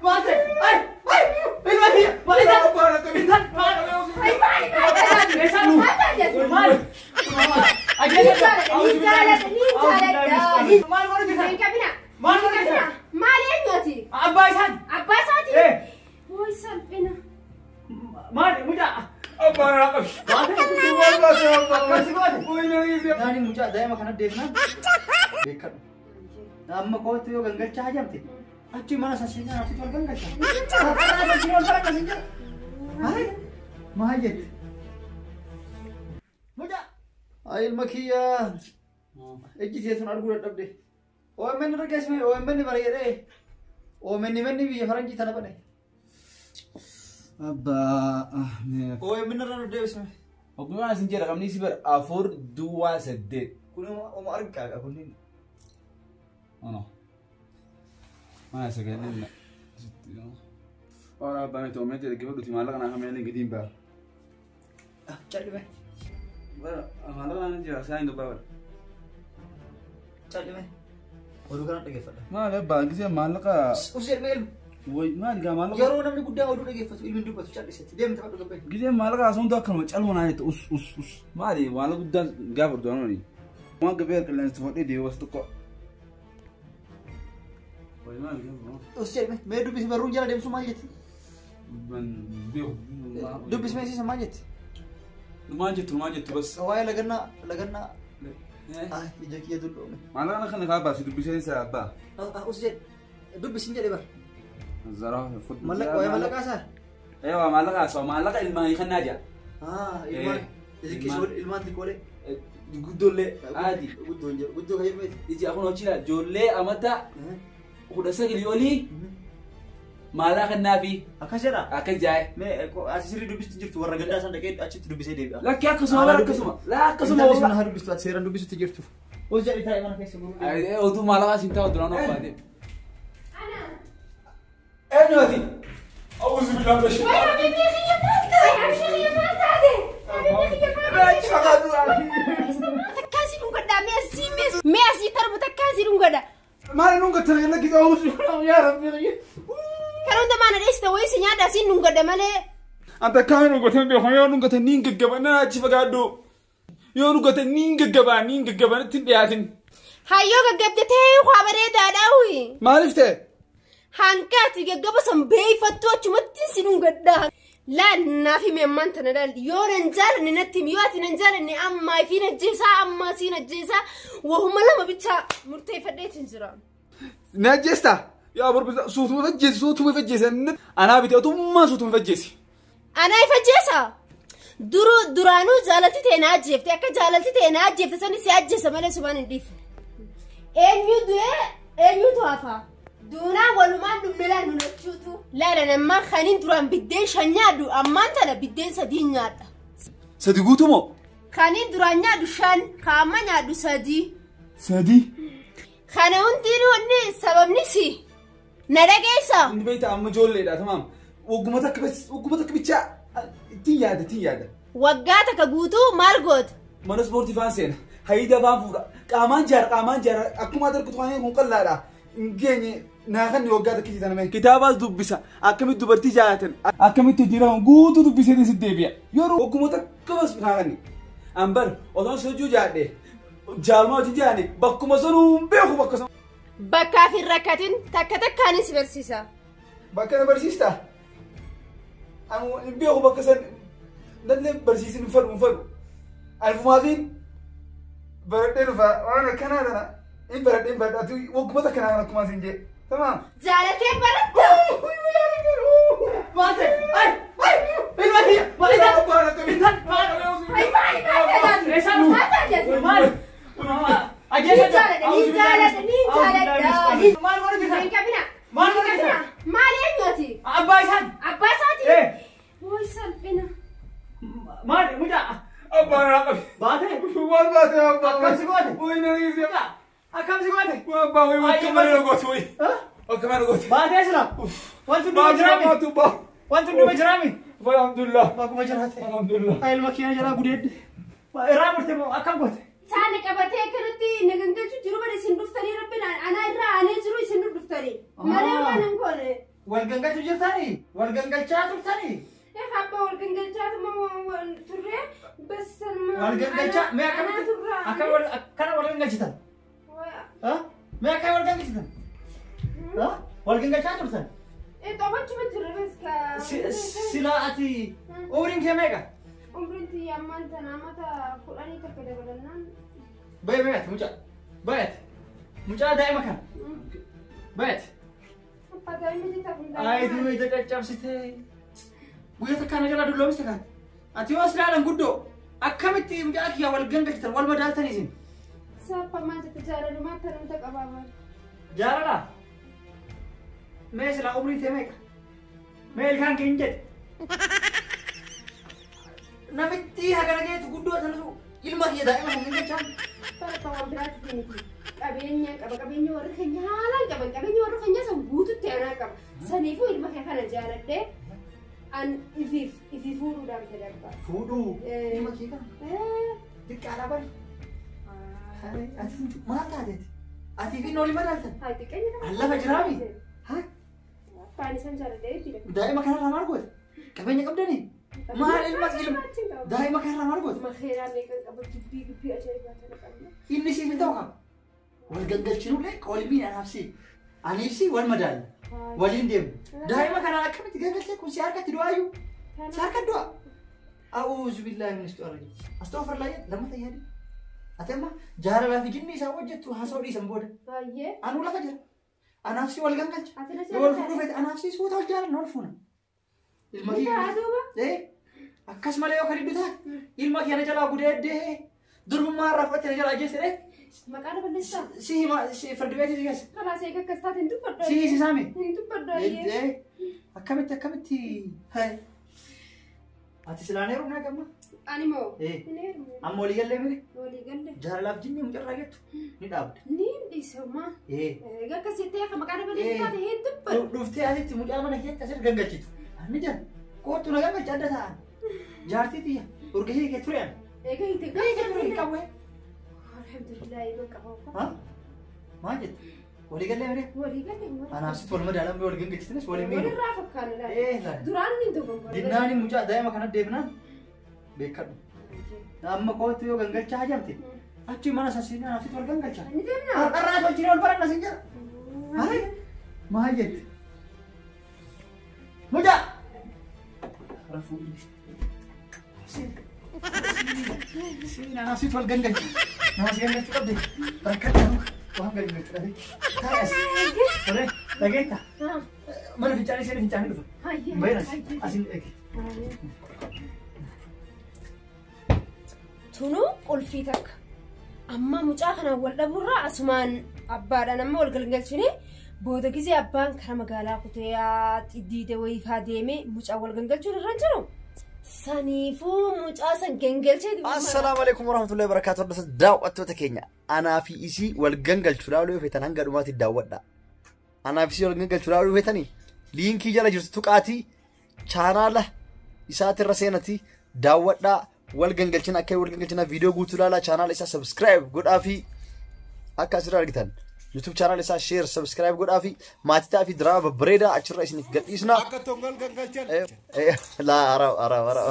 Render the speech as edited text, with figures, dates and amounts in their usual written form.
Baate! Ay! Ay! Ilma kiyya! Maal? Ay, maali maal taate? Maal taate? Maal? Ni jaaladha, ni jaaladha, ni jaaladha. Maal godhu jirta? Hin qabina. Maal godhu jirta? Maal eenyuti? Abbaa isaati. Abbaa isaati? Eh. Woy salphina. Maal mucaa? Abbaan naa qabi. Baate! Maal baate abbaa? Akkasi goote? Wayii Naani mucaa daa'ima kana deemnaan beekadhu. Amma kootti yoo gangalchaa hajamte achi mana sassinaa asitti ol gangalcha. Har'aa sassinaa ol bara sin jira. Hai maal jette? Mucaa! Ay ilma kiyyaa ijji tee sun arguu dadhabde. OMN irra geessime OMN bara jedhee OMN manni biyya faranjii tana bane. Abbaa. OMN irra nu deebisime. Ogummaa isin jedha qabni si bara 4 0 8. Kun oma argaa kunniin. Ono. Mana sagaleen Ora abbaa miti oometti dhaggeeffadhuti maallaqa naa kamee gatiin ba'a. Cal'ime. Bara maallaqa naan jira isaan dubbaa bara. Cal'ime. Oduu kana dhaggeeffadha. Maali abbaa gisee maallaqa Us jedhame ilmu. Way maali gaa maallaqa Yeroo namni guddaan oduu dhaggeeffatu ilmi hin dubbatu cal'isetti. Deemte fadhu gabbee. Gisee maallaqa haasawwan akkanuma calma naa jette us us us maali maallaqa guddaan gaafa duraan waan gabee qilleensa fudhee deebi'u as xiqqoo. Way maali gaafa Us jedhame mee dubbisi barruun jala deemsu maal jetti? ban beeku. Dubbisi mee siisa maal jetti? Maal jettu maal jettu bas. Waa'ee lagannaa lagannaa. Ay ija kiyya dulloome. Maallaqa kana kaa baasi dubbisee isaa abbaa. Us jedhe dubbisin jedhe bar. Zaraa fudhu. Mallaqa waa'ee mallaqaa isaa? Eewa maallaqa haasawaa maallaqa ilmaanii kannaa jira. Ah ilmaan xixiqqisoo ilmaan xiqqoolee. Guddoollee haati. Guddoo hin jedhu guddoo kan jedhu Iji akun hojii ijoollee amata 19 olii maallaqa kannaa fi Akkas jedha. Akkas jaa'e. Mee asi sirrii dubbistu jirtu warra gandaa san dhaqee achitti dubbisee deebi'a. Lakki akkasuma bara akkasuma. Laa akkasuma. Intalli sun haa dubbistu ati seeraan dubbisutti jirtu. Us jedhi taa'e mana keessa gurguru. Oduu maallaqa siin taa'u duraan of baatee. Ana. Eenyu ati? Awuzu bilaa bashir. Way habibi kiyya maal taate? Habibi kiyya maal taate? Habibi kiyya maal taate? Takkaan si dhungadha mee asii mee asii tarbu takkaan si dhungadha. Maali nuun gattana lakki awuzu bilaa yaa rabbi. Kan hunda maana dheessita wayii si nyaadha asiin dhungadha malee. Anta kaame nu gotan beeku yoo nu gatan niin gaggaba na achi fagaadhu. Yoo nu gatan niin gaggaba niin gaggaba natti hin dhiyaatin. Hayyoo gaggabde ta'ee waa bareedaadha uyi. Maaliif ta'e? Hanqaati gaggaba san beeyfattu achumatti si dhungadha. Laal naaf himi ammaan tana laal yoo nan jaalanne natti himi yoo ati nan jaalanne ammaa fi najjeesaa ammaa si najjeesaa wahuma lama bichaa murteeffadheetiin jira. Na ajjeestaa? Yaa barbisa suutuma fajjeesi suutuma fajjeesi anaa bitee otummaa suutuma fajjeesi. Anaa ifajjeesa? Duru duraanuu jaalalti ta'e na ajjeefte akka jaalalti ta'e na ajjeefte sani si ajjeesa malee sumaan hin dhiifne. Eenyu du'ee eenyutu hafa? Duunaa walumaan dhumne laal nu lachuutu. Laalan ammaa kaniin duraan biddeen shan nyaadhu ammaan tana biddeen sadii nyaadha. Sadi guutuu moo? Kaniin duraan nyaadhu shan ka amma nyaadhu sadii. Sadi. Kana hundinuu wanni sababni si. Na dhageessa? Inni beektaa amma ijoolleedha tamaam. Wagguma takka wagguma takka bichaa ittiin yaada ittiin yaada. Waggaa takka guutuu maal goota? Mana ispoortii faan seena. Hayida faan fuudha. Qaamaan jaara qaamaan jaara akkuma ati argitu kan kun qal'aadha. Hin geenye naa kan waggaa takka isiisan mee. Kitaabaas dubbisa. Akkamitti dubartii jaalatan. Akkamitti hojii guutuu dubbisee si deebi'a. Yeroo wagguma takka bas naa kan. Ambar osoo sojjuu jaadhe jaalmaa hojii jaane bakkuma sanuu hin beeku bakka sanuu. Bakkaaf hin rakkatin takka takkaanis barsiisa. Bakka na barsiistaa? Ani hin beeku bakka san nallee barsiisin hin fadhu hin fadhu. Alfumaatiin baradhee dhufa waan akkanaa tana hin baradhee hin baradhee ati wagguma takka naa akkuma siin jee. Tamaam. Jaalatee baratta? Baate! Ay! Ay! Ilma kiyya! Maal? Ay maali maal taate? Maal taate? Maal? Ni jaaladha, ni jaaladha, ni jaaladha. Maal godhu jirta? Hin qabina. Maal godhu jirta? Maal eenyuti? Abbaa isaati. Abbaa isaati? Eh. Woy salphina. Maal mucaa? Abbaan naa qabi. Baate? Maal baate abbaa? Akkam si goote? Wayi na dhiise. Akkam si goote? Abbaa wayi akka malee na goote wayi. Akka malee na goote. Baatee sila? Wanti hunduma jiraami? Baatu baatu. Wanti hunduma jiraami? Alhamdulillah. Bakkuma jiraate. Alhamdulillah. Ay ilma kiyya jalaa gudeedde. Irraa murte moo akkam goote? Saani qabatee akkanatti na gangalchu jiru bada isin dhuftanii rabbiin anaa irraa anee jiru isin dhuftanii. Malee waan hin goone. Wal gangalchuu jirtanii? Wal gangalchaa turtanii? Abbaa wal gangalchaa turre bas. Wal gangalchaa mee akkamitti akka wal akkana wal gangalchitan? Mee akka wal gangalchitan? Wal gangalchaa turtan? Taphachuma turre bas ka. Silaa ati umriin kee meeqa? Umriin tiyya ammaan tana amata 11 dabalannaan. Baye baye mucaa baye mucaa daa'ima kana baye. Abbaa daa'imni ta'uu Ayituu ija caccabsitee guyyaa takkaan jalaa dulloomiste kan. Ati yoo silaalan guddoo akkamitti mucaa kiyyaa wal gangalchitan wal madaaltan isin? Saapha maal jette jaalalumaa tanumta qabaa. Jaalala? Mee silaa umrii tee meeqa? Mee ilkaan kee hin jedhe? Namitti hagana geetu guddoo tanatu ilma kiyya daa'ima kan gangalchaan. Barba waan biraatti miti. Qabeenya qaba qabeenya warra keenya haalaan qaban qabeenya warra keenya san guututti anaa qaba. Saniifuu ilma kee kana jaaladhee an ifiif ifii fuudhuudhaan fedha abbaa. Fuudhuu? Ilma kee kana? Xiqqaadhaa bari. Ati maal taateeti? Ati fi inni olii madaaltan? Haa xiqqeenya kana. An lafa jiraami? Haa? Abbaan isaan jaaladhee jira. Daa'ima kanarraa maal goote? Qabeenya qabdanii? Maal ilma ilma daa'ima kanarraa maal goote? Makeeraa meeqa qaba dubbii dubbii ajaa'ibaa tana qabna. Inni siif hin ta'u qaba. Wal gangalchinullee qolmiin anaaf si. Aniif si wal madaalla. Waliin deemu. Daa'ima kanaan akkamitti gangalchee kun si harkatti du'aayyuu? Si harkatti du'a? A'uuzu billaahi min shaytaani rajiim. Astaghfirullah lammataa yaadi. Ati amma jaalalaa fi jinni isaa hojjettu haasa'uu dhiisan booda. Baay'ee. Anuu lafa jira. Anaaf si wal gangalcha. Ati na Yoo wal fuudhuu feete anaaf si suuta wal jaalanna wal fuuna. Ilma kiyya. Duuba. Akkas malee yoo kan hiddu taate ilma kiyya na jalaa gudeeddee durbummaa irraa fudhatte na jalaa ajjeesse dhee. Maqaa na balleessaa? Si hima si firdi beetii si keessa. Kalaas eega akkas taate hin dubbadhu. Si hiisisaami. Hin dubbadhu. Akkamitti akkamitti. Ati silaan heerumnaa gamma? Ani moo? Hin heerumne. Amma walii gallee mire? Walii galle. Jaalalaaf jinni mucarraa jettu ni dhaabda. Ni dhiisama. Eega akkas jettee akka maqaa na balleessu taate hin dubbadhu. Dhuftee asitti mucaa mana keetti asirra gangalchitu. Ani jala kootu na gangalcha adda ta'an. Jaartii tiyya urga hiikee ture ani. Eega hiite Hiikee ture hin qawwee. Alhamdulillah eega qaba. Ha? Maal jette? Walii gallee mire? Walii galle. Anaaf sitti wal madaalamee wal gangalchitanis waliin miidhu. Walirraa fakkaanna laala. Duraan ni dogoggora. Dinnaani mucaa daa'ima kana deebinaan beekadhu. Amma kootu yoo gangalchaa hajamte achi mana sasiin anaaf sitti wal gangalcha. Ni deemna. Har'arraa tolchinee wal baranna sin jedha. Hayi maal jette? Mucaa! Rafuu Siin anaaf sitti wal gangalcha. Nama si gangalchuu qabde rakkadhu waan gangalchuu qabde. Taa'es. Tole dhageetta. Mana fincaanii seeni fincaanii dhufa. Bayinas asin eegi. Tunu qulfii takka. Amma mucaa kanaan wal dhabuurraa asumaan abbaadhaan amma wal gangalchine booda gizee abbaan karaa magaalaa kutee xiddiide wayiifaa deemee mucaa wal gangalchuun irra hin jiru. Saniifuu mucaa san gangalchee. Assalaamu alaikum warahmatullahi wabarakatuh. Hordoftoota daawwattoota keenya anaa fi isii wal gangalchuu laaluu yoo feetan hanga dhumaatti daawwadha. Anaa fi isii wal gangalchuu laaluu yoo feetanii liinkii jala jirtu tuqaatii chaanaala isaatirra seenatii daawwadhaa. Wal gangalchina akka wal gangalchina viidiyoo guutuu ilaalaa chaanaala isaa subscribe godhaa fi akka asirra argitan YouTube chaanaala isaa share subscribe godhaa fi maatii ta'aa fi diraama babbareedaa achirra isiniif gadhiisna. Akka tongal gangalchan. Laa araw araw araw.